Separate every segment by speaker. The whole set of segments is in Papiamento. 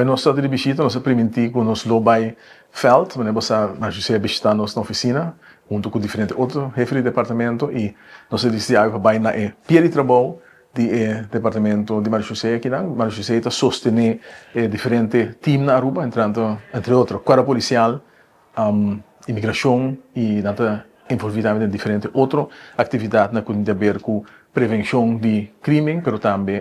Speaker 1: Awe nos ta di bishita, nos a primintí ku nos lo bai vèlt, manera bo sa Marjorie a bishitá nos na ofisina huntu ku diferente otro hefe di departamento i nos a disidí awe pa bai na e pia di trabou di e departamento di Marjorie akinan. Marjorie ta sostené e diferente team na Aruba, entrando entre otro Kuerpo Polisial, Imigrashon i nan ta envolví tambe den diferente otro aktividatnan ku tin di aber ku prevenshon di krimen pero tambe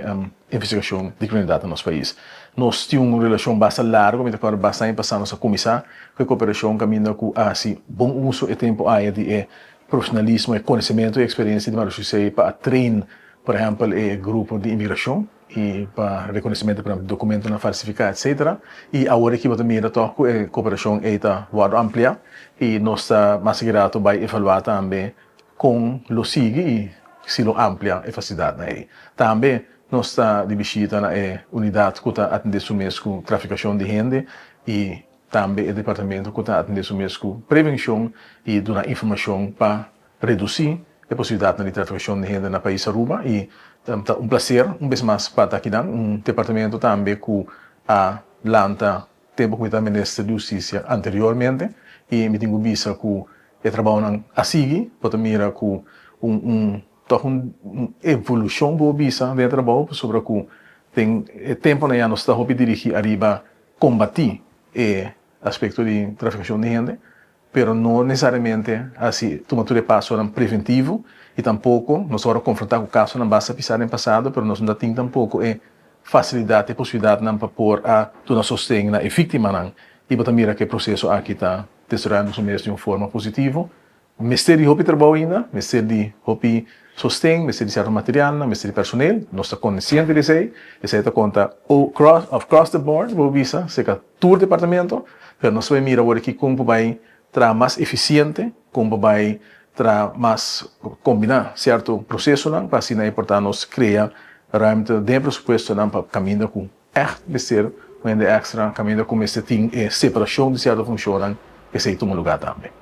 Speaker 1: investigashon di kriminalidat na nos pais. Nos tin un relashon basta largu, mi ta kòrda basta aña pasá nos a kuminsá ku e koperashon kaminda ku a hasi bon uso e tempu aya di e profesionalismo, e konosementu i eksperensia di Marjorie pa a train por ehèmpel e grupo di imigrashon. i pa rekonosementu por ehempel dokumentonan falsifiká etsetera i awor aki bo ta mira tòg ku e koperashon ei ta wòrdu ampliá i nos ta mas ki rato bai evaluá tambe kon lo sigui i si lo amplia e fasilidatnan ei. Tambe nos ta di bishita na e unidat ku ta atendé su mes ku trafikashon di hende i tambe e departamento ku ta atendé su mes ku prevenshon i duna informashon pa Redusí e posibilidatnan di trafikashon di hende na pais Aruba i ta un plaser un bes mas pa ta akinan, un departamento tambe ku a lanta tempu ku mi ta minister di hustisia anteriormente i mi tin ku bisa ku e trabounan a sigui, bo ta mira ku un un tòg un evolushon bo bisa den e trabou pasobra ku den e tempunan ya nos ta hopi dirigí ariba kombatí e aspekto di trafikashon di hende. Pero no nesesariamente hasi tuma tur e pasonan preventivo y tampoco nos ora confronta cu casonan basta pisa den pasado pero nos no ta tin tampoco e facilidad e posibilidadnan pa por a duna sosten na e victimanan y bo ta mira cu e proceso aki ta desaroyando su mes di un forma positivo. Mester di hopi trabou ainda, mester di hopi sosten, mester di cierto materialnan, mester di personeel, nos ta consciente di esey, esey ta conta across the board bo bisa cerca tur departamento, pero nos ta bai mira awor aki kon por bai traha mas efisiente, kon por bai traha mas kombiná sierto prosesonan pa asina e por ta nos krea ruimte den e presupuestonan pa kaminda ku ègt mester un hende èkstra, kaminda ku mester tin e separashon di sierto funshonnan, esei tuma lugá tambe.